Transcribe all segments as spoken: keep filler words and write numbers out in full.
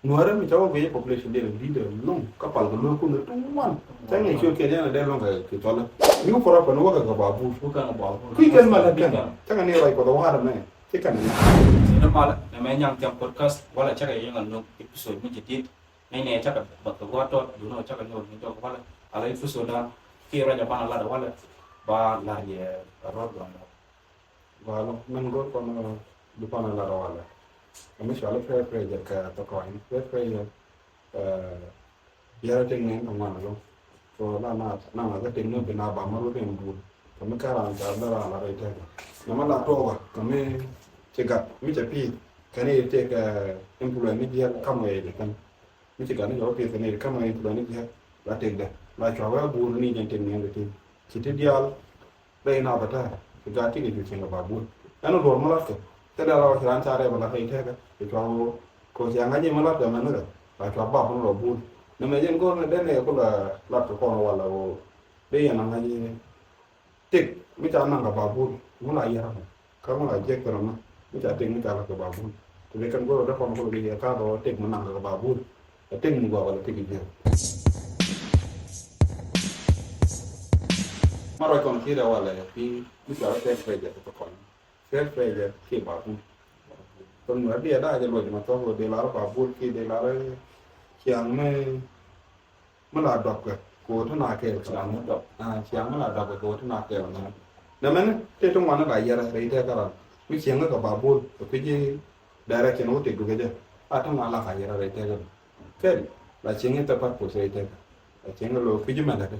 Nuäärä mi ca wä guic population diɛn a leader luŋ kä pal kɛ luäk kun ti ŋuan. Cä ŋi̱i̱c ciöt kiɛn yɛn a dee luɔ̱ŋ kɛ kɛ cɔlä. Mi wä kɔrɔ pɛn wä kɛ kɛ babur. Kui̱ kɛn mal kɛn. Cä ŋɛ ni ruac kɔth a wa̱a̱r mɛ. Ci kɛn ni. Ni mal ni mɛ nyaŋ tiam podcast wala cä kɛ yɛn a luŋ episode mi jadid. Ni ni cä kɛ bak kɛ gua̱a̱r tɔt duno cä kɛ nyɔr ni jɔk wala ala episode dan. Ki ruac a ban a lat wala ba lar yɛ a rɔt duan. Walɔ mɛn go̱r kɔn bi kɔn a lat walɛ. Kɛ mi cuali peer pressure kɛ thokɔny peer pressure. Biɛrɛ tëk ni kɛ ŋuan alɔ. So la na na ŋa kä tëk ni bi na ba mɛ rut in duul. Kɛ mi kɛ ran ca bɛ ran la rɛy tɛkɛ. Nɛ mɛ la tuɔɔkä kɛ mi ci gat mi cɛ pi̱i̱th kɛn i̱ tëk influence ni jiɛl kam wee di kɛn. Mi ci gat ni cɛ wä pi̱i̱th kɛn i̱ kam wee influence ni jiɛl la tëkdɛ la cua wee guur ni jɛn tëk ni ɛn di ti ci ti diaal. Rɛy na bä tɛ̈r kɛ gaat ti kɛ cu cieŋ kɛ babul. Ɛn ɔ luɔr mi latkɛ thilɛ la wä ci raan ca rɛp ala rɛy tɛkɛ kɛ cua wä. Kɛ cua ŋa̱c mi latkɛ mɛn ni kɛ la cua bap ni rɔ bul. Ni mɛ jɛn go̱r ni den ɛ kulɛ latkɛ kɔn wala wä. Dee yɛn a ŋa̱c tëk mi ca naŋ kɛ babul ŋu la yɛr kɛ kä ŋu la jiɛk kɛ rɔ mi ca tëk mi ca latkɛ babul. Ti dee kɛn go̱r ɔ dee kɔn kulɛ dee yɛ ka dɔ tëk mi naŋ kɛ babul. Ɛ tëk mi gɔaa wala tëk i̱ jiɛk. Ma ruac kɔn ki̱i̱t ɛ walɛ pi mi cuarɛ peer pressure kɛ kɔn. Peer pressure kiɛ babul. Kɔn mi rɔ diɛ da̱a̱ jɛ luɔc ma thɔk wä dee lar babul kiɛ dee lar ciaŋ mi mi la dɔpkɛ kɛ wä ti na kɛɛl kɛ. Ciaŋ mi la dɔpkɛ kɛ wä ti na kɛɛl kɛ. Nɛ mɛn tëë ti ŋuan la yɛrɛ rɛy tɛkɛ ran mi cieŋ kɛ babul kɛ kui̱ci. Direction wä tëk dukɛ jɛ a ti ŋuan la ka yɛrɛ rɛy tɛkɛ. Kɛl la cieŋ i̱ thɛ pat puɔth rɛy tɛkɛ. La cieŋ i̱ lo̱o̱ kui̱ci mɛn tɛkɛ.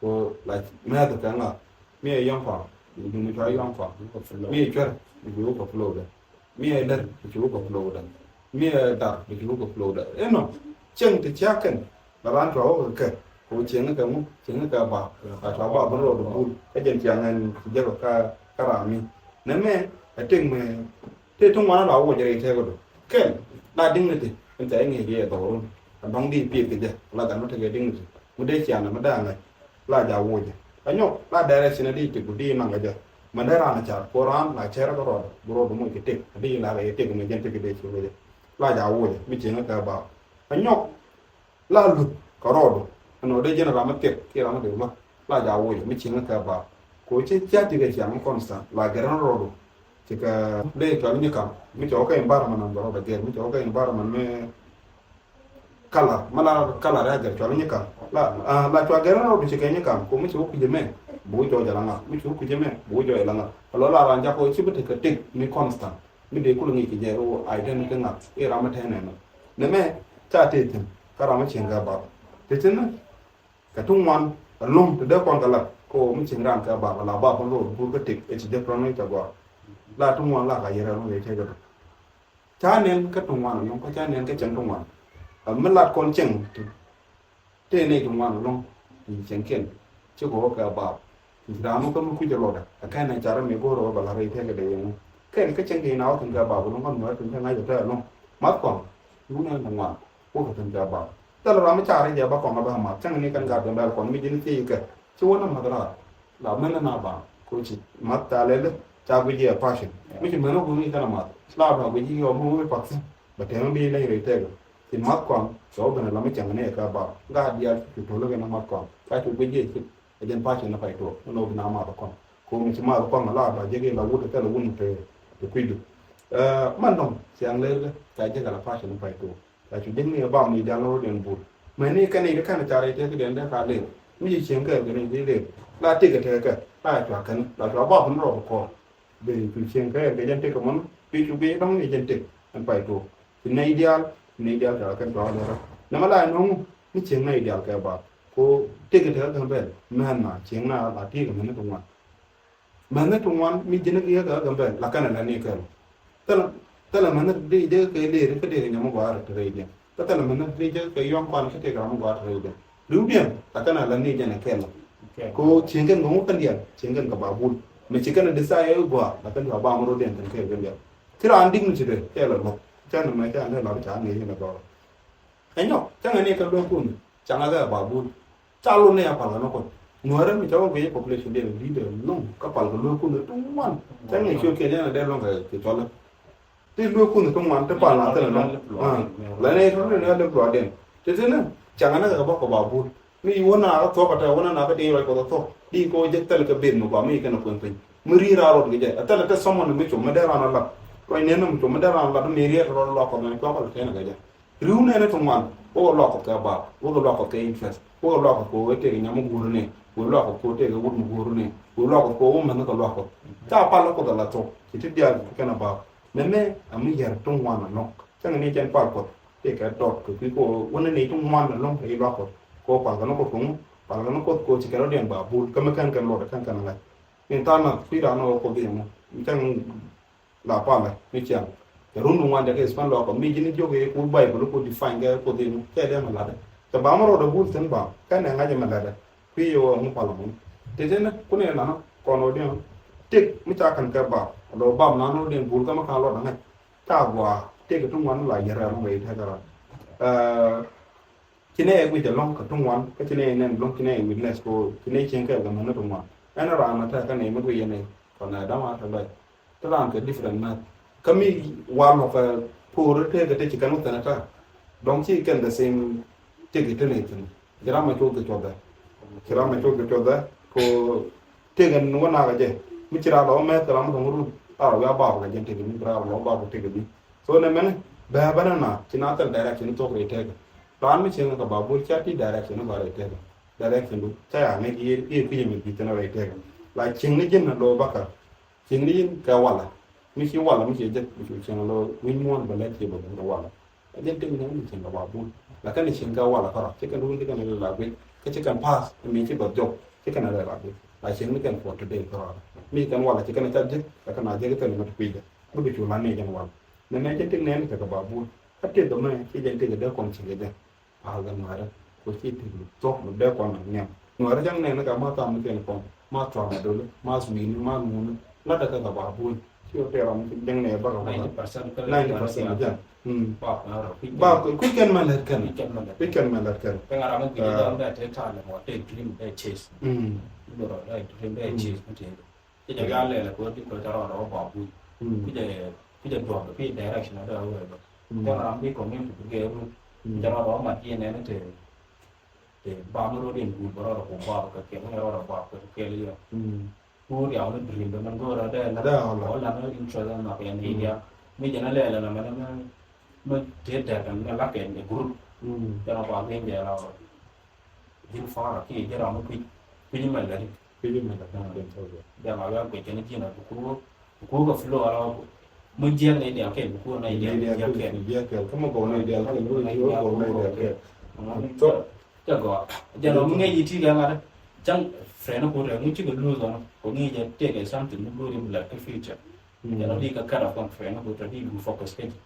Ko la mɛth kɛ ŋa mi ɛ yɔŋ kɔaŋ. Duŋ mi cua yɔŋ kɔaŋ mi ɛ cuɛr mi ci wä kɛ flow dɛ. Mi ɛ lär mi ci wä kɛ flow dɛ. Mi ɛ dar mi ci wä kɛ flow dɛ. Inɔ cieŋ ti cia̱kɛn la raan cua wä kɛ kɛ ko cieŋ kɛ ŋu cieŋ kɛ ba. Ka cua ba bin rɔɔd bul kä jɛn ciaŋ ɛn ci jɛ kɛ ka ram mi nɛ mɛ ɛ tëk mɛ. Tëë ti ŋuan la wuɔc rɛy tɛkɛ du kɛl la dignity in tɛ ŋi̱i̱c yɛ dhɔrun. A dɔŋ di pieth kɛ jɛ la gat mi tekɛ dignity mi dee cian mi daa ŋa̱c. La ja wuɔcɛ a nyɔk la direction di ti ku di naŋ kɛ jɛ. Mɛ dee ran a car ko ran la cɛr kɛ rɔɔd bi rɔɔd moc kɛ tëk di la kɛ yɛ tëk mɛ jɛn tëk dee ci wecɛ. La ja wuɔcɛ mi cieŋ kɛ ba a nyɔk. La luth kɛ rɔɔdu ɛn ɔ dee jɛn ram mi thiɛk kiɛ ram mi dee luäk la ja wuɔcɛ mi cieŋ kɛ ba. Ko ci cia ti kɛ ciaŋ mi constant la gɛrɛn rɔɔdu. Ci kɛ lee cɔal i̱ nyikam mi cɔwä kɛ environment an bɛ rɔɔdɛ gɛr mi cɔwä kɛ environment mi kala mi la kala rɛ gɛr cɔal i̱ nyikam. La la cua gɛrɛn rɔɔdu ci kɛ nyikam ko mi ci wä kui̱c ɛmɛ. Bi wä jɔɔc ala ŋa̱th mi ci wä kui̱c ɛmɛ bi wä jɔɔc ala ŋa̱th. Alo la ran jakɔ ci bi tekɛ tik mi constant. Mi dee kulɛ ŋi̱i̱c kɛ jɛ ro identity ŋa̱th i̱ ram mi tɛn ɛnɔ. Nɛ mɛ ca tëë thi̱n kä ram mi cieŋ kɛ bap. Tëë thi̱n ni kɛ ti ŋuan ɛlɔ̱ŋ ti dee kɔn kɛ lat kɛ ɣöö mi cieŋ ran kɛ bap ala bap kɔn ro̱o̱l guur kä tëk ɛ ci jek rɔn ni cɛ gɔaa. La ti ŋuan la ka yɛrɛ ɛlɔ̱ŋ yɛ cɛ jɛ bap. Ca nɛn kä ti ŋuan ɛlɔ̱ŋ kä ca nɛn kä cieŋ ti ŋuan. Ɛ mi lat kɔn cieŋ ti Tëë nɛy ti ŋuan ɛlɔ̱ŋ ti cieŋkiɛn. Cikɛ wä kɛ baap ti ci raan wä kä mi kui̱c ɛlɔtdɛ ɛ kɛn ɛ car mi go̱o̱r ɛ wä bɛ la̱r rɛy tɛkɛ dee yɛn wä kɛn kä cieŋ ti na wä kɛn kɛ baap ɛlɔ̱ŋ kä nuäär ti cieŋ ŋa̱c ɛ tɔ̱ ɛlɔ̱ŋ. Math kɔaŋ wun ɛn ti ŋuan wä kɛ kɛn kɛ baap. Thilɛ ram mi car jɛ ba kɔaŋ ɛ bɛ math cäŋ ni kɛn gat Gambɛl kɔn mi ji̱n thiec kɛ ci wä ni math raar. La mɛn na ba ko ci math ca lɛl ca guic yɛ passion mi ci mɛn wä guic kɛn a math la ba guic yɔ mi wä mi pak thi̱n. Bɛ tɛm bi leny rɛy tɛk. Ci math kɔaŋ cɛ wä ben a lam mi cäŋ ni ɛ kɛ bap ŋa diaal ci tol kɛ ni math kɔaŋ ka ci guic yɛ ci ɛ jɛn passion ni pay tuɔɔk ni wä bi na math kɔaŋ. Ko mi ci math kɔaŋ a la ba jek i̱ la wut kɛ la wun te te kui̱du. Ɛ man dɔŋ ciaŋ lɛr kɛ ca jek a la passion ni pay tuɔɔk. Ca cu jek ni ɛ bap ni diaal ni rɔ diɛn bur mɛ ni kɛn i̱ kɛn ca rɛy tɛk diɛn dee ka lɛr mi ci cieŋ kɛ kɛ ni di lɛr la tëk ɛ tɛk kɛ la cua kɛn la cua bap ni rɔ kɔɔr. Bɛ cu cieŋ kɛ kɛ jɛn tëk kɛ mɔn bi cu bi dɔŋ kɛ jɛn tëk ɛn pay tuɔɔk. Ci nɛy diaal ci nɛy diaal ca kɛn cua kɛ lɛr nɛ mɛ la ɛn ɔŋu mi cieŋ nɛy diaal kɛ bap ko tëk kɛ tɛk kɛ Gambɛl mɛn na cieŋ na la tëk kɛ mɛn ni kɛ ŋuan. Mɛn ni ti ŋuan mi ji̱n kɛ yɛ kɛ Gambɛl la kɛn ɛ lɛ ni kɛl. Thilɛ thilɛ mɛn ni di jɛ kɛ lëri kä dee kɛ nyam gɔaa rɛ ti rɛy diɛn kä thilɛ mɛn ni di jɛ kɛ yɔ̱ŋ kɔan kä tëë kɛ ram gɔaa ti rɛy diɛn. Riwdiɛn la kɛn ɛ lɛ ni jɛn ɛ kɛl. Ko cieŋ kɛn kɛ ŋu kɛn diɛn cieŋ kɛn kɛ babul. Mɛ ci kɛn ɛ di sa yɛ gɔaa la kɛn cua bam rot diɛn kɛn kɛ kɛn diɛn. Ci raan dik ni ci dee kɛl ɛ lɔk cɛn mɛ cɛn dee lɔk ca ŋi̱i̱c ni gɔaa. Ɛ nyɔk cäŋɛ ni kɛ luäŋ kun caŋɛ kɛ babul. Ca lun ni a pal kɛ ni kun nuäärä mi ca wä guic population diɛn di dee luŋ kä pal kɛ luäŋ kun ni tuŋ wan. Cäŋɛ ciöt kiɛ jɛn a dee luŋ kɛ kɛ cɔlä. Ti lueekun ti ŋuan ti pal na thilɛ nɔ. La nɛ tɔ̱ ni lep luaakdiɛn. Ti ti ni caŋ ni kɛ bä kɛ ba bul. Mi wä na kä thuɔ̱k kɛ tɛ wä na na kä di ruac kɛ thuɔ̱k. Di kɛ wä jek thɛl kɛ ben mi gɔaa mi kɛn a kuɛn piny. Mi ri̱i̱r a rot kɛ jɛ. A thɛl kɛ someone mi com mi dee ran a lat. Ruac nɛn mi com mi dee ran a lat mi riɛt rot luaak kɛ mɛ cuakɛ lɛ tɛn kɛ jɛ. Riw nɛɛni ti ŋuan, wä kɛ luak Kuɔth kɛ bap, wä kɛ luak Kuɔth kɛ interest, wä kɛ luak Kuɔth kɛ wä tëëkɛ nyam mi guuruni, wä luak Kuɔth kɛ wä tëëkɛ wut mi guuruni, wä luak Kuɔth kɛ wä mäni kɛ luak Kuɔth. Ca pal Kuɔth ala thok, ci ti diaal kɛn a bap. Mɛmɛ a mi yɛr ti ŋuan a nɔk. Cäŋ ni cɛn pal Kuɔth, tëëkɛ dɔt kɛ kui̱ kɛ wä ni ni ti ŋuan a nɔk kɛ luak Kuɔth. Kɛ wä pal kɛ ni Kuɔth kɛ ŋu, pal kɛ ni Kuɔth kɛ wä ci kɛ rɔ diɛn ba bul, kä mi kɛn kɛn luɔt kɛn kɛn ŋa̱c. Ni tha̱a̱ŋ na kui̱ raan wä Kuɔth i̱ ŋu, cäŋ la palɛ mi ciaŋ. Kɛ run duŋ wan jakɛ spɛn lɔkɔ mi ji̱n jiök i̱ ku Baibol ku define kɛ Kuoth in kɛ dee mi latdɛ. Kɛ bam rɔɔdɛ bul thi̱n bam kɛ nɛ ŋa̱c mi latdɛ. Kui̱ i̱ wä ŋu palɛ mun. Ti ti ni ku ni nana kɔn wä diɛn. Tik mi ca kɛn kɛ bam. Lɔ bam nana wä diɛn bul kä mi ka̱n lɔt ŋa̱c. Ca gua tik ti ŋuan la yɛrɛ run wä i̱ tɛkɛ rɔ. Ci nɛ ɛ guic ɛlɔ̱ŋ kɛ ti ŋuan, kä ci nɛ ɛ nɛn ɛlɔ̱ŋ, ci nɛ ɛ witness kɛ ɣöö ci nɛ cieŋ kɛɛl kɛ män ni ti ŋuan. Ɛn raan ɛ tɛk kä nɛy mi guic ɛn ɛ kɔn ɛ däma te lɔc. Te raan kɛ different mɛth. Kä mi wal mɔ kɛ poor tëëkɛ te ci kɛn wä thi̱n ɛ tɛk. Dɔ̱ŋ ci kɛn the same tëëkɛ te nɛy thi̱n. Ci ram mɛ cuɔth kɛ cuɔth ɛ. Ci ram mɛ cuɔth kɛ cuɔth ɛ kɛ ɣöö tëëkɛ ni wä nak ɛ jɛ. Mi ci ram lɔ mɛth kɛ ram mi tɔ̱ŋ run. A rɔ wiaa bap kɛ jɛn tëëkɛ mi ram lɔ bap kɛ tëëkɛ mi. So nɛ mɛni bɛ bä na na ci na thil direction thuɔ̱k rɛy tëëkɛ. Raan mi cieŋ kɛ ba bul ca ti direction ni ba rɛy tëëkɛ. Direction du ca ya ŋäc i̱ i̱ kui̱c mi bi thin rɛy tëëkɛ. La cieŋ ni ji̱n ni lo̱ bäkɛ. Cieŋ ni ji̱n kɛ walɛ. Mi ci walɛ mi ci jek mi ci cieŋ lo̱ wi̱ny muɔ̱ɔ̱n bɛ lɛt ci bɛ bul walɛ. Ɛ jɛn tëëkɛ ni mi cieŋ kɛ ba bul. La kɛn ni cieŋ kɛ walɛ kärɔ ci kɛn run ci kɛn rɛy la guic. Kä ci kɛn pass mi ci bɛ jok ci kɛn rɛy la guic. La cieŋ ni kɛn for today kärɔ. Mi kɛn walɛ ci kɛn ca jek la kɛn a jek thil mi ti kui̱dɛ. Mi bi cu la ni jɛn walɛ. Nɛ mɛ jɛn tëëkɛ ni kɛ kɛ ba bul. Kä tëëkɛ mɛ ci jɛn tëëkɛ dee kɔn ci kɛ jɛn. Pa̱a̱l kɛ ŋuɛ̈rä kɛ ci ti thuɔ̱k mi dee kɔn ni nhiam. Ŋuɛ̈rä cäŋ nɛn ni kɛ ma tham ni kɛn kɔn ma thuam a doli ma thuini ma nuuni. Ŋa̱t dee kɛ kɛ ba bul ci wä tɛɛr ram ci jɛŋ nɛ bäkɛ bäkɛ. Ninety percent kɛ ninety percent jɛn. Ba kui̱ kɛn mɛ lɛt kɛn. Kui̱ kɛn mɛ lɛt kɛn. Kɛ ŋa̱t ram mi guic jɛ jɔn dee tëë talent wä tëë dream dee chase. Lorɔ dee dream dee chase mi tëë. Ci jɛ wiaa lɛl kɛ ɣöö ti kɛ ca rɔɔdɛ wä ba bul. Ci jɛ ci jɛ duɔth kɛ pi direction a dee wä wee bä. Tɛn ram bi community bi gee run. Ci jɛ rɔɔdɛ wä mat jiɛn ɛn te te bam rɔɔd in bul bä rɔɔdɛ ku bap kɛ kɛl, rɔɔdɛ bap kɛ kɛl yɛ. Ku riaw ni dream bä mɛn go̱o̱rä dee la. Dee la. Wä la ni interest ɛn mak ɛn idia. Mi jɛ ni lɛl ɛn mɛn mɛ mɛ te dɛk ɛn mɛ lak ɛn ɛ group. Jɛ rɔ ba gee jɛ la wä. Ji̱n fara kiɛ ji̱n ram mi kui̱c kui̱c mɛ lɛri. Kui̱c mɛ lɛri. Jɛ ma wia kui̱c kɛn ji̱n a bi kuuk bi kuuk a flow a la. Mi jiɛk ni dial kɛn bi kuuk ni dial kɛn. Jiɛk kɛn kä mi gɔw ni dial kɛn bi kuuk gɔw ni dial kɛn. Cɛ gɔaa jɛ nɔ mi ŋäc yi ti kɛ ŋa̱t. Cäŋ friend ku rɛ ŋu cikɛ lose ɔnɔ kɔ ŋi̱i̱c jɛ tëëkɛ something mi go̱o̱ri mi lɛr kä future. Jɛ nɔ di kɛ kɛn a kɔn friend ku rɛ di bi focus kɛ ji̱.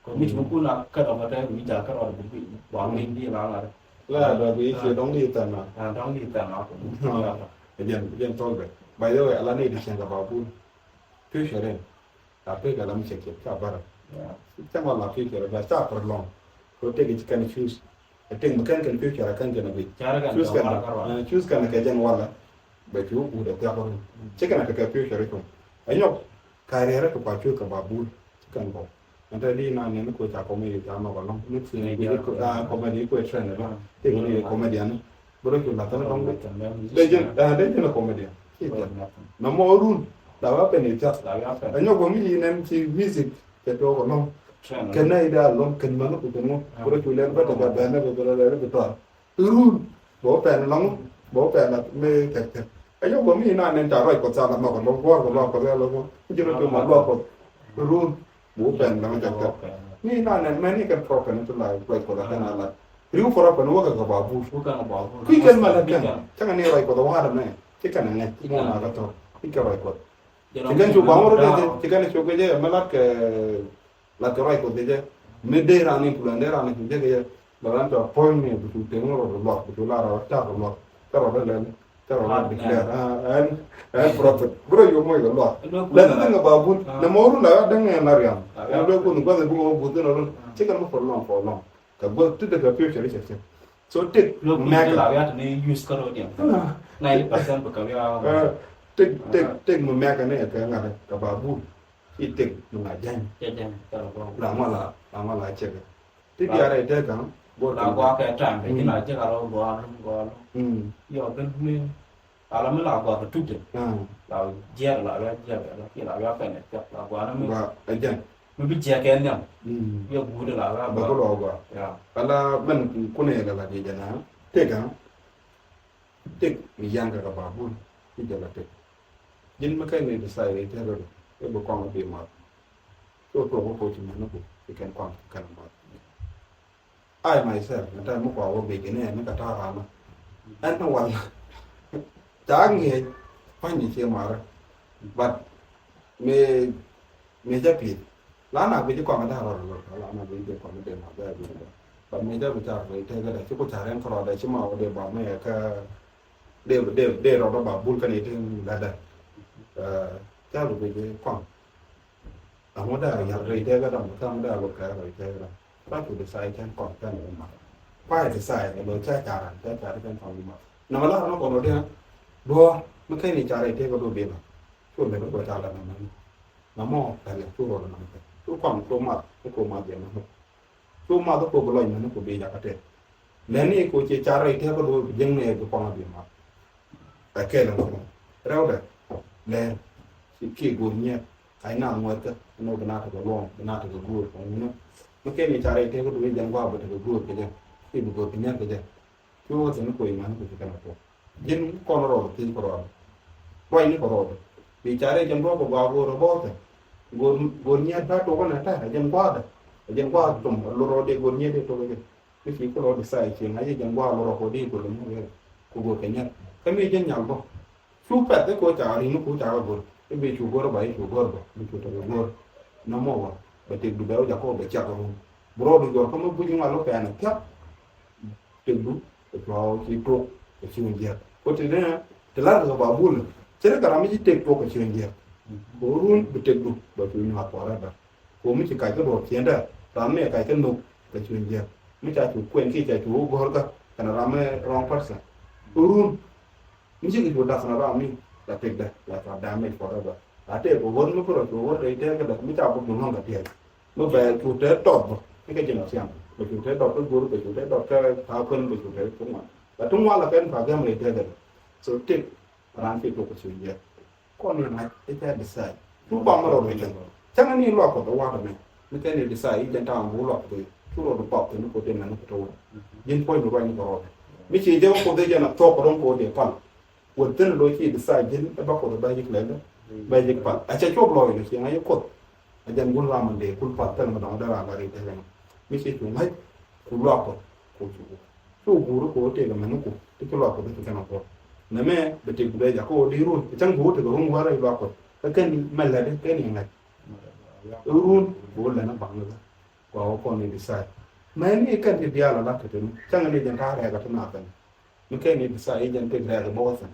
Kɛ mi ci kun a kɛn ɔ kɛ tɛ mi jal kɛn ɔ bi bi ba mi di la la. La dɔ bi ci dɔŋ di tɛn na. A dɔŋ di tɛn na ko. Jɛn jɛn tɔl bɛ. By the way, ala ni di cɛn ka ba bul. Future in. A pek ala mi cɛ cɛ ka bara. Cɛ ma la future ba ca prolong. Ko te ki ci kan choose. A te mi kan kan future kan kan bi. Choose kan. Choose kan kɛ jɛn wala. Bɛ ci wä guudɛ thiak run ci kɛn a tekɛ pi̱w cɛ ri cuɔ̱ŋ. Ɛ nyɔk ka riɛrɛ kɛ kua cuth kɛ ba bul ci kɛn gɔw. Ɛn te di na nɛn ni kuɛ ca kɔmɛ yi ca nɔk alɔŋ ni ci ni guic kɔmɛ di kuɛ trend alɔŋ. Ti ni comedian ni bro cu lathani dɔŋ di. Dee jin dee jin a comedian. Ci jɛn na mɔ run la wa pɛn yi thiak. Ɛ nyɔk bɔ mi yi nɛn ci music kɛ tuɔk alɔŋ. Kɛn na yi dee alɔŋ kɛn mani ku kɛn ŋɔ bro cu lɛn bä tekɛ bɛn ni bɛ bɛ lɛn bɛ tuar. Run bɛ wä pɛn lɔŋ bɛ wä pɛn la mi kɛt kɛt. Ɛ nyɔk bä mi na nɛn ca ruac kɔth ca la mɔk lɔŋ guɔr kɛ luak kɔth ɛ lɔŋ mi ji̱ rɔ ti ma luak kɔth. Run bɛ wä pɛn lɔŋ kɛt kɛt. Mi na nɛn mɛn ni kɛn prɔpɛn ti la ruac kɔth a kɛn a la riw prɔpɛn wä kɛ kɛ ba bur. Kui̱ kɛn ma la kɛn cä kɛn ni ruac kɔth a wa̱a̱ dɛ mɛ ci kɛn a ŋɛc ci mɔ na kɛ tɔk ci kɛn ruac kɔth. Ci kɛn cu ba ŋut rɔ dee ci kɛn cu kɛ jɛ mɛ lat kɛ. La kɛ ruac kɛ dhicɛ mi dee ran in kulɛ dee ran in kulɛ jɛ kɛ yɛ. Bɛ ran tɔ puɔ̱ny ni bi cu teŋ rɔ luak bi cu la rɔ tak luak kɛ rɔ dee lɛl kɛ rɔ dee declare ɛn ɛn prophet bi rɔ yo̱ moc kɛ luak. Lɛ ni dee ŋɛ ba bun nɛ mɔ run la ya dee ŋɛ na riam ɛn lɛ kun guath bi ŋɛ wä bun dee na run ci kɛn mi for long for long kɛ guath ti dee kɛ future cɛ cɛ. So tek mɛkɛ la ya te ni use kɛ rɔ diam ninety percent bi kɛ ya tek tek tek mi mɛkɛ ni kɛ ŋa̱t kɛ ba bun. Ci tëk mi la jäny. Cɛ jäny kɛ la gɔaa. La ma la, la ma la cɛ kɛ. Ti diaarɛ tɛ kaŋ. Bor la gɔaa kɛ tam bɛ ci la jɛ ka rɔ gɔaa lum gɔaa lum. Mm. Yɔ kɛ mi. Ala mi la gɔaa kɛ tuk jɛ. Mm. La jiɛr la bɛ jiɛr la ki la bɛ kɛ nɛ kɛ la gɔaa na mi. Gɔaa ɛ jɛn. Mi bi jiɛr kɛ niam. Mm. Yɛ guud la bɛ gɔaa. Bɛ ko lɔ gɔaa. Ya. Ala mɛn kunɛ yɛ la di jɛ na. Tɛ kaŋ. Tëk mi yaŋ kɛ kɛ babul. Ti jɛ la tëk. Ji̱n mi kɛn ni decide tɛ rɔ. Ɛ bi kɔŋ bi ma. So tuɔk wä koci mɛn ni ku i̱ kɛn kɔaŋ kɛn mat. I myself ni ta̱a̱ mi kua wä bek ni ɛn ni kɛ ta̱a̱ rana. Ɛn ni wal ca ŋiɛc pa̱ny ni cie marä. But mi mi ca pi̱i̱th la na bi ci kɔaŋ da̱a̱ rɔɔd rɔɔd la na bi ci kɔaŋ dee ma bɛɛ bi rɔɔd. But mi ca bi ca rɔɔd i̱ tɛkɛ dɛ ci ku ca rɛn kɛ rɔɔd dɛ ci ma wä dee ba mi ɛ kä dee dee dee rɔɔd ba bul kɛn i̱ ti ladɛ. Ca bi bi ci kɔaŋ. Aŋu da yar rɛy tɛkɛ dam kä aŋu da lok kɛ rɛy tɛkɛ dam. Try to decide kɛn kɔn kɛn wä ma. Kuay decide lɔ ca caran ca caran kɛn kɔn wä ma. Nɔmɔ la rɔn kɔn wä diɛ. Duɔ mi kɛn i̱ ca rɛy tɛkɛ duɔ bi ma. Cu lɛ kɛ duɔ ca la nɔmɔ. Nɔmɔ kɛn i̱ cu rɔ nɔmɔ kɛn cu kɔn cu ma cu ma jɛ nɔmɔ. Cu ma cu bi lɔny mɛ ni cu bi jakä tɛk. Lɛ ni cu ci ca rɛy tɛkɛ duɔ bi jɛŋ nɛ bi kɔn bi ma. Ɛ kɛl ɛn kɔn rɛwdɛ lɛr kiɛ go̱o̱r nyiɛt. Kac naath ŋuɛ̈tkä ɛn ɣöö bi na tekɛ luɔ̱ɔ̱ŋ bi na tekɛ go̱o̱r kɔn wunä. Mi kɛn i̱ ca rɛy tëëk kä duɔ̱ɔ̱c jɛn gua̱a̱k bi tekɛ go̱o̱r kɛ jɛ kiɛ bi go̱o̱r kɛ nyiɛt kɛ jɛ. Cu wä thi̱n ni kuec mani kuec kɛn a tuɔɔk ji̱n kɔn rɔɔdɛ thi̱n kɛ rɔɔdɛ. Ruacni kɛ rɔɔdɛ bi ca rɛy jɛn duɔ̱ɔ̱k kɛ gua̱a̱k go̱o̱r ɛ bɔɔkɛ. Go̱o̱r nyiɛt bä tuɔk ɛn ɛ ta̱a̱ ɛ jɛn gua̱a̱kdɛ ɛ jɛn gua̱a̱k tom ɛ lorɔɔdɛ go̱o̱r nyiɛt ɛ tuɔk ɛ jɛ. Kä ci kulɔ decide ci ŋa̱c i̱ jɛn gua̱a̱k lɔ rɔ kɔ di kulɔ mi wee ku go̱r kɛ nyɛr kä mi jɛn nyal bä. Cu pɛth i̱ ko ca ri̱n i̱ ku ca kɛ go̱r i̱ bi cu go̱r bä i̱ cu go̱r bä bi cu tekɛ go̱r. Nɔmɔ wä bɛ tëkdu bɛ wä jakɔ bɛ ciak run. Bi rɔɔdu jɔr kä mi buc ŋual wä kɛɛn thiak. Tëkdu bɛ cuɔ ci tok bɛ ci wä jiɛk ko ti dee ti lar kɛ ba bul. Cɛ ri kɛ ram mi ci tëk tok bɛ ci wä jiɛk. Ko run bi tëkdu bɛ cu nyuath puɔrɛ bä. Ko mi ci kac kä duɔ̱ɔ̱p ciëndä ram mi kac kä nhök kɛ cuny jiäk mi ca cu kuɛn ki ca cu wä go̱rkä kɛn ram mi wrong person. Run mi ci kɛ cu dath na ram mi la pekdä la cua damage forever. La tëë kɛ wär mi kärɔ cu wär rɛy tëë kädä mi ca bä bi ŋɔ̱ŋ kɛ tiɛɛl mi bɛ cu tëë tɔp bä mi kɛ ji̱n a thiam bɛ cu tëë dɔp kä go̱r bɛ cu tëë dɔp kä pa̱a̱ kuän bɛ cu tëë tuŋ wan la tuŋ wan la kɛn pa̱a̱ gɛm rɛy tëë kädä. So tëë ran ci tok kɛ cuny jiäk. Kɔn ni ŋa̱c i̱ ca decide cu bam mi rɔɔd mi cäŋ. Cäŋ ni luak Kuɔth ɛ wa̱a̱ tɔmɛ mi kɛn ni decide i̱ jɛn ta̱a̱ŋ bu luak Kuɔth i̱ cu rɔɔd bap thin Kuɔth i̱ mɛn ni Kuɔth i̱ wä ji̱n puɔ̱ny ni ruac ni kɛ rɔɔd. Mi ci jɛ Kuɔth i̱ jɛn a thuɔk kɛ rɔm Kuɔth i̱ pal. Wä thin lo̱c ci decide ji̱n i̱ ba Kuɔth i̱ ba yi̱k lɛl i̱ ba yi̱k pal a cɛ cuɔp lɔɔc ni ci ŋa̱c i̱ Kuɔth. A jɛn wun ram in dee kul pal thil mi dɔ̱ŋ dee ram ba ri tɛkɛ ni mi ci cu ŋa̱c ku luak Kuɔth ku cu. Cu guuri ku tëëk mɛn ku ti ci luak ku ti ci kɛn kuɔth. Nɛmɛ bɛ tëëk bɛ jakä wä di run cäŋ bi wä tëëk run wärä i luak ku kä kɛn mɛ lɛt kɛn i ŋa̱c. Run bi wä lɛn a baŋ ni bä kua wä kɔn i di sai. Mɛ ni kɛn ti diaal a lak kɛ tini cäŋ ni jɛn ta̱a̱ rɛɛk a ti na kɛn. Mi kɛn i di sai i jɛn tëëk rɛɛk bä wä thɛn.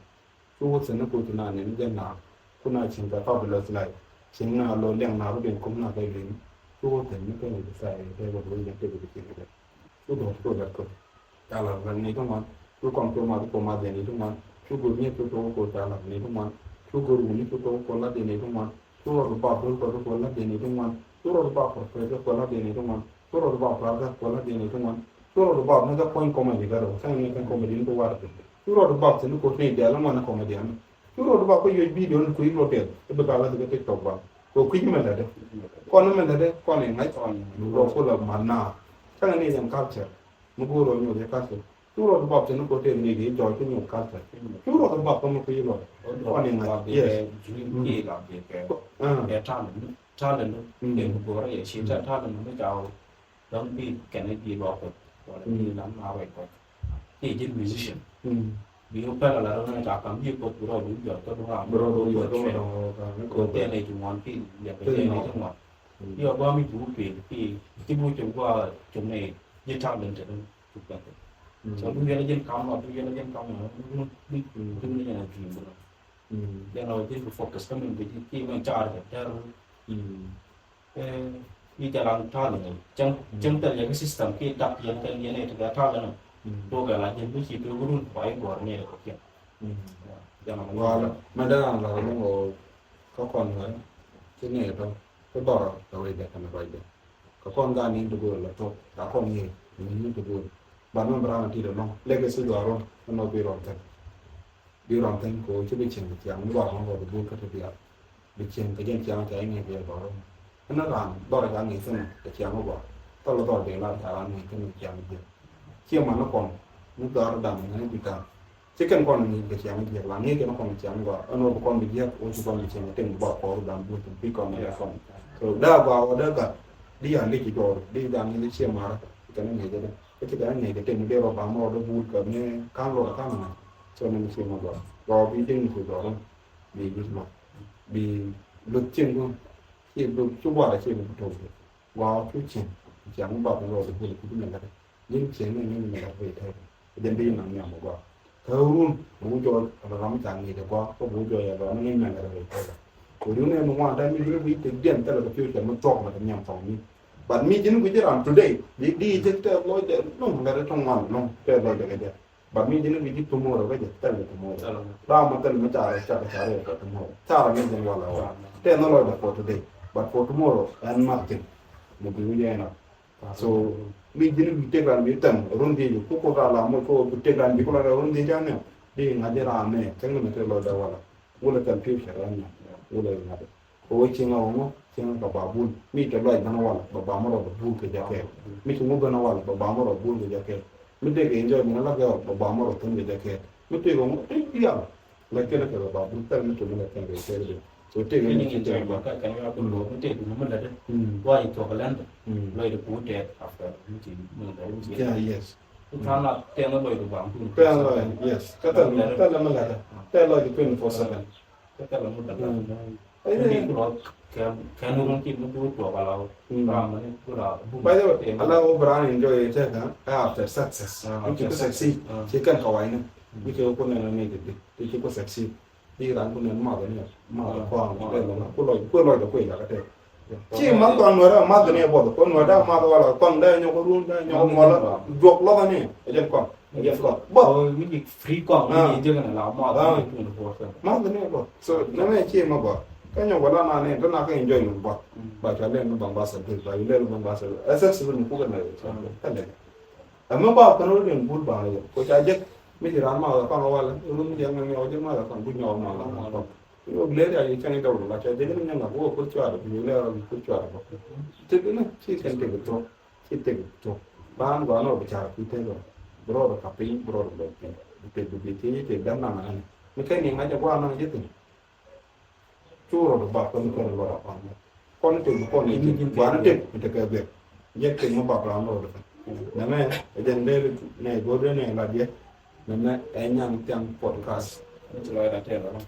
Cu wä thi̱n ni ku cu na nɛn jɛn na ku na cieŋ kɛ fabulous life cieŋ na lo̱ liɛŋ na rɔ ben kum na kɛ ben. Cu wä thi̱n ni kɛn i̱ bi tha̱a̱ i̱ tɛk wä bi wä jɛn tɛk i̱ bi cieŋ kɛ cu dɔ̱r cu dɔ̱r kɛ ca lar ran ni ti ŋuan cu kɔm cu ma cu ma jɛn ni ti ŋuan cu go̱r ni cu tɔk ku ca lar ni ti ŋuan cu go̱r wuni cu tɔk ku la dee ni ti ŋuan. Cu rɔ bi bap dul kɔ bi kuɔl la dee ni ti ŋuan. Cu rɔ bi bap kɔ kɛ kɛ kuɔl la dee ni ti ŋuan. Cu rɔ bi bap kɔ kɛ kuɔl la dee ni ti ŋuan. Cu rɔ bi bap ni kɛ puɔ̱ny comedy kɛ rɔ kɛ ni kɛ comedy ni ti war kɛ. Cu rɔ bi bap ti ni ko ni dial ŋuan comedy ni. Cu rɔ bi bap kɔ yuec video ni ko i̱ rɔ dial i̱ bi ka la ti kɛ TikTok ba. Ko kui̱ mɛ lɛ dɛ. Kɔn mɛ lɛ dɛ kɔn i̱ ŋa̱c kɔn rɔ ku la man na. Kɛ ni yɛn culture. Mi go̱o̱r rɔ nyuɔth i̱ culture. Cu rɔ bi bap thin ni ko tëë ni di jɔɔc kä nyuɔth culture. Cu rɔ bi bap kä mi kui̱ lɔ kɔn iŋa̱c. Yes. Talent, talent. Kɛ bi go̱o̱r yɛ ci talent mi ca wä dɔ̱ŋ bi kɛn bi lɔ kuɔth wala bi lam na rɔy kuɔth. Kiɛ ji̱n musician bi wä pɛl ala rɔ na ca kam bi kuɔth bi rɔ bi jɔɔc kä duŋ ram bi rɔ bi jɔɔc. Ko tëë ni ci ŋuan ki yɛ kɛ tëë ni ci ŋuan. Yɔ gɔaa mi ci wä pil ki ci bu ci gɔaa ci ni ji̱ talent. Cuk kɛn. So du yɛn a jɛn kam lɔ, du yɛn a jɛn kam lɔ, du du du ni yɛn a dream lɔ. Yɛn a jɛn bi focus kɛ min bi ki min car kɛ tɛr. Ɛ, i jalan talent. Cɛŋ cɛŋ tɛl yɛ ki system ki dak yɛn kɛ yɛn a ti kɛ talent. Do kɛ la jɛn bi ci kɛ wurun ba i gɔr ni kɛ kiɛn. Yɛn a ma. Wala mɛ dara la ni ŋɔ ka kɔn wɛ ti ni dɔ. Kä dhɔrɔ kɛ wecdɛ kɛnɛ ruacdɛ. Kɛ kɔn gaat ni ti go̱o̱r la thok, ka kɔn ni ni ti go̱o̱r. But mɛn bi ran ti dɛ lɔŋ lɛkɛ si dhɔrɔ ɛn ɔ bi rɔn thɛn. Bi rɔn thɛn kɛ wec ci bi cieŋ kɛ ciaŋ mi dhɔrɔ kɔn rɔ bi go̱o̱r kä ti diaal. Bi cieŋ kɛ jɛn ciaŋ ca iŋɛ kɛ dhɔrɔ. Ɛn ran dhɔrɔ ca ŋɛ thɛn kɛ ciaŋ mi dhɔrɔ. Thɔl dhɔrɔ bi lar ca ran ŋɛ thɛn kɛ ciaŋ mi dhɔrɔ. Ciɛ man ni kɔn ni dhɔrɔ dam ni bi tam. Ci kɛn kɔn ni kɛ ciaŋ jiɛk la ni kɛn kɔn ciaŋ gɔaa ɛn wä bi kɔn bi jiɛk wä ci kɔn bi ciaŋ tɛŋ bi bak kɔɔr dan buth bi kɔn ni kɔn. So da gɔaa wä da gat di yan di ci jɔɔr di dan ni ciɛ mara kɛn ni jɛ de. Ci kɛn ni kɛ tɛŋ bi dee rɔ ba mɔ de buth kɛ ni kan lɔ kan na. So ni ciɛ ma gɔaa gɔaa bi ding ci gɔaa bi bi ma bi lut ciɛŋ gɔaa ci bi ci gɔaa ci bi tɔw gɔaa cu ciɛŋ ciaŋ ba bi rɔ de buth bi mɛ la de. Ji̱n cieŋ ni ŋi̱n mɛr rɛy tɛth. Jɛn bi naŋ nhiam ɔ gɔaa. Kä run mi wä jɔɔc ala ram ca ŋi̱i̱c ɔ gɔaa kä bi wä jɔɔc ala ram ŋi̱n mɛr rɛy tɛth. Kɛ run ɛn ŋuan dee mi ji̱n wi̱i̱ tëk diɛn thilɛ kɛ pi̱w cɛ mi thuɔk la kɛ nhiam thɔŋ ni. But mi ji̱n wi̱i̱ ji̱ ram today di di jɛ tɛth lɔc dɛ luŋ ŋɛr tɔŋ ŋuan luŋ tɛth lɔc dɛ kɛ jɛ. But mi ji̱n wi̱i̱ ji̱ tomorrow kɛ jɛ thilɛ kɛ tomorrow. Ram mi thilɛ mi ca rɛ ca kɛ ca rɛ kɛ tomorrow ca rɛ mi ji̱n wala wala. Tɛth ni lɔc dɛ for today but for tomorrow ɛn nothing. Mi bi wi̱i̱ jɛ ɛn a So mi ji̱n bi tek ran bi tɛm run dhiec ku ku ran la moc ko bi tek ran bi ku la run dhiec an ni di ŋa̱c ran ni tɛŋ ni mɛ te lɔcdɛ wala wala tɛm piu cɛ ran ni wala ŋa̱c ko wä cieŋ a wä ŋɔ cieŋ ka ba bul mi te lɔc bana wala ba ba mɔrɔ ba bul kɛ jakɛ mi ci ŋu bana wala ba ba mɔrɔ bul kɛ jakɛ mi tek enjoy mi na la kɛ ba ba mɔrɔ thun kɛ jakɛ mi tek ŋu tek dial Like kɛn kɛ ba bul pɛl mi tuni la kɛn kɛ kɛ de. So tɛk ni ci tɛk ba. Ka kɛn ya bul lo mi tɛk ni mi la de. Wa yi tɔk lɛn de. Lo yi de ku tɛk after mi ci mi la de mi ci. Yeah, yes. Ku kan la tɛk ni lo yi de ba. Tɛk lo, yes. Ka tɛk mi la de. Tɛk lo yi de twenty four seven. Ka tɛk lo mi la de. Ai de. Ni ku lo kɛn kɛn ni ki mi ku tɔk ala. Ba ma ni ku la. By the way, ala wo bran enjoy tɛk ha after success. Which you succeed. Ci kɛn ka wai ni. Which you ku nɛ ni de. Ti ci ku succeed. Di ran ku nɛn math ni math kɔaŋ dee lɔ ku lɔc ku lɔc dee kui̱ jakä tɛk. Ci math kɔaŋ nuɛrɛ math ni buɔth kɔ nuɛrɛ math wala kɔaŋ dee nyɔk run dee nyɔk mɔlä juɔk lɔth ni. Ɛ jɛn kɔaŋ ɛ jɛn kɔaŋ buɔth. Wi ji̱ free kɔaŋ wi ji̱ jek ni la math ni twenty four seven. Math ni buɔth so nɛmɛ ci ma buɔth kä nyɔk wala na ni tɛ na kä enjoy ni buɔth. Ba ca lɛn ni bambasa bil ba lɛn ni bambasa bil ɛ sɛ sɛ ni kukɛ na ɛ sɛ bil. Ɛmɛ ba kɛn wä diɛn bul ba yɛ ko ca jek. Mi ci ran ma wä kɔn wal run mi diɛn ŋɛ ŋɛ jek ma wä kɔn bu nyɔw ma wä kɔn. Yo ler ya yi cɛn dawul la ca jek ni nyɛ ŋa ko ko cuar bi ler ko cuar ko. Tek ni ci kɛn tek to ci tek to. Ban gwa no bi car ku tek. Bro ka pin bro do pin. Tek bi ti tek dan na na. Mi kɛn ni ŋa jɛ gwa na jek. Cu rɔ di bak kɔn kɔn lɔ rɔ kɔn. Kɔn tëk kɔn i̱ tëk gua̱n tëk mi tekɛ bek. Jek tëk mi bak rɔ rɔ di kɔn. Nɛmɛ ɛ jɛn dee nɛ go̱o̱r dee nɛ la diɛ. Nɛmɛ ɛ nyan thiaŋ podcast. Ni ci lɔ da tɛl rɔ.